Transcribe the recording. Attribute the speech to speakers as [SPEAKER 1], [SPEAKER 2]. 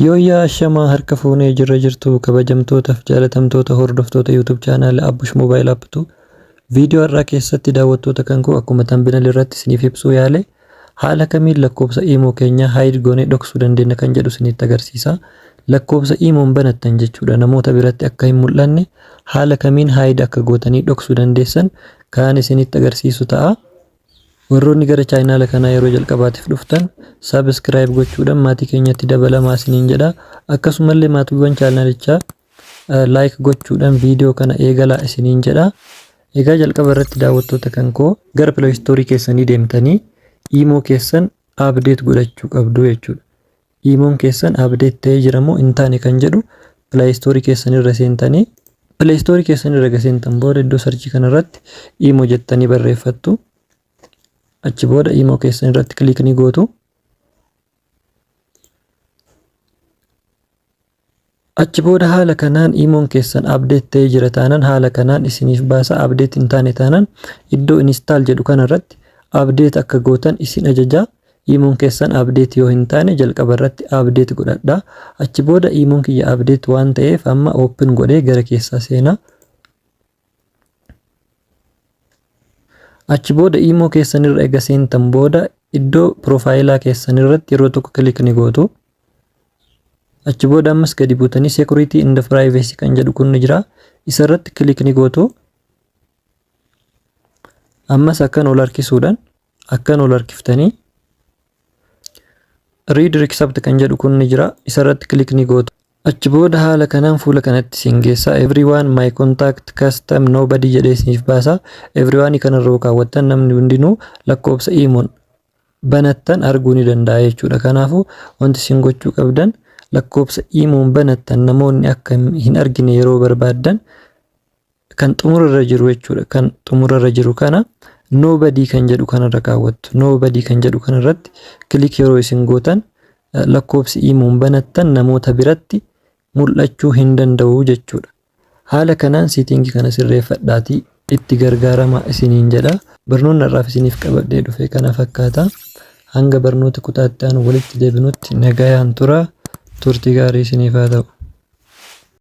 [SPEAKER 1] Yooyyaa ashamaa harka fuunee jirra jirtu kabajamtootaaf jaalatamtoota hordoftoota YouTube chaanaala Abbush Mobile App 2. Viidiyoo har'aa keessatti daawwattoota kan koo akkuma thumbnail irratti isiniif ibsuu yaale haala kamiin lakkoofsa imo keenyaa hide goonee dhoksuu dandeenya kan jedhu isinitti agarsiisa. Lakkoofsa imoon banattan jechuudha namoota biratti akka hin mul'anne haala kamiin hide akka gootanii dhoksuu dandeessan kan isinitti agarsiisu ta'a. Warroonni gara chaayinaala kanaa yeroo jalqabaatiif dhuftan subscribe gochuudhaan maatii keenyatti dabalamaa isiniin jedha. Akkasumallee maatiiwwan chaanaalichaa like gochuudhaan viidiyoo kana eegalaa isiniin jedha. Egaa jalqaba irratti daawwattoota kan koo gara Play Store keessanii deemtanii imo keessan update godhachuu qabdu jechuudha. Imoon keessan update ta'ee jira moo hin taane kan jedhu Play Store keessan irra seentanii Play Store keessan irra erga seentan booda iddoo sarchii kanarratti imo jettanii barreeffattu. Achi booda imo keessan irratti click ni gootu. Achi booda haala kanaan imoon keessan update ta'ee jira taanaan haala kanaan isiniif baasa, update hin taane taanaan iddoo install jedhu kanarratti update akka gootan isin ajaja. Imoon keessan update yoo hin taane jalqaba irratti update godhadha. Achi booda imoon kiyya update waan ta'eef amma open godhee gara keessaa seena. Achi booda imoo keessan irra ega seentan booda iddoo piroofaayilaa keessan irratti yeroo tokko click ni gootu. Achi booda ammas gadi buutanii security and privacy kan jedhu kun ni jira. Isa irratti click ni gootu. Ammas akkan ol harkisuudhaan akkan ol harkiftanii read receipt kan jedhu kun ni jira. Isa irratti click ni gootu. Achi booda haala kanaan fuula kanatti isin geessa. Everyone, my contact, custom, nobody jedhee isiniif baasa. Everyone kanarra yoo kaawwattan namni hundinuu lakkoofsa imoon banattan arguu ni danda'a jechuudha. Kanaafuu wanti isin gochuu qabdan lakkoofsa imoon banattan namoonni akka hin argine yeroo barbaaddan kan xumurarra jiru jechuudha. Kan xumurarra jiru kana nobody kan jedhu kanarra kaawwattu. Nobody kan jedhu kanarratti click yeroo isin gootan lakkoofsi imoon banattan namoota biratti mul'achuu hin danda'u jechuudha. Haala kanaan siitingii kana sirreeffadhaatii itti gargaaramaa isiniin jedha. Barnoonni har'aaf isiniif qabadhee dhufe kana fakkaata. Hanga barnoota kutaa itti aanu walitti deebinutti nagayaan tura. Turtii gaarii isiniif haa ta'u.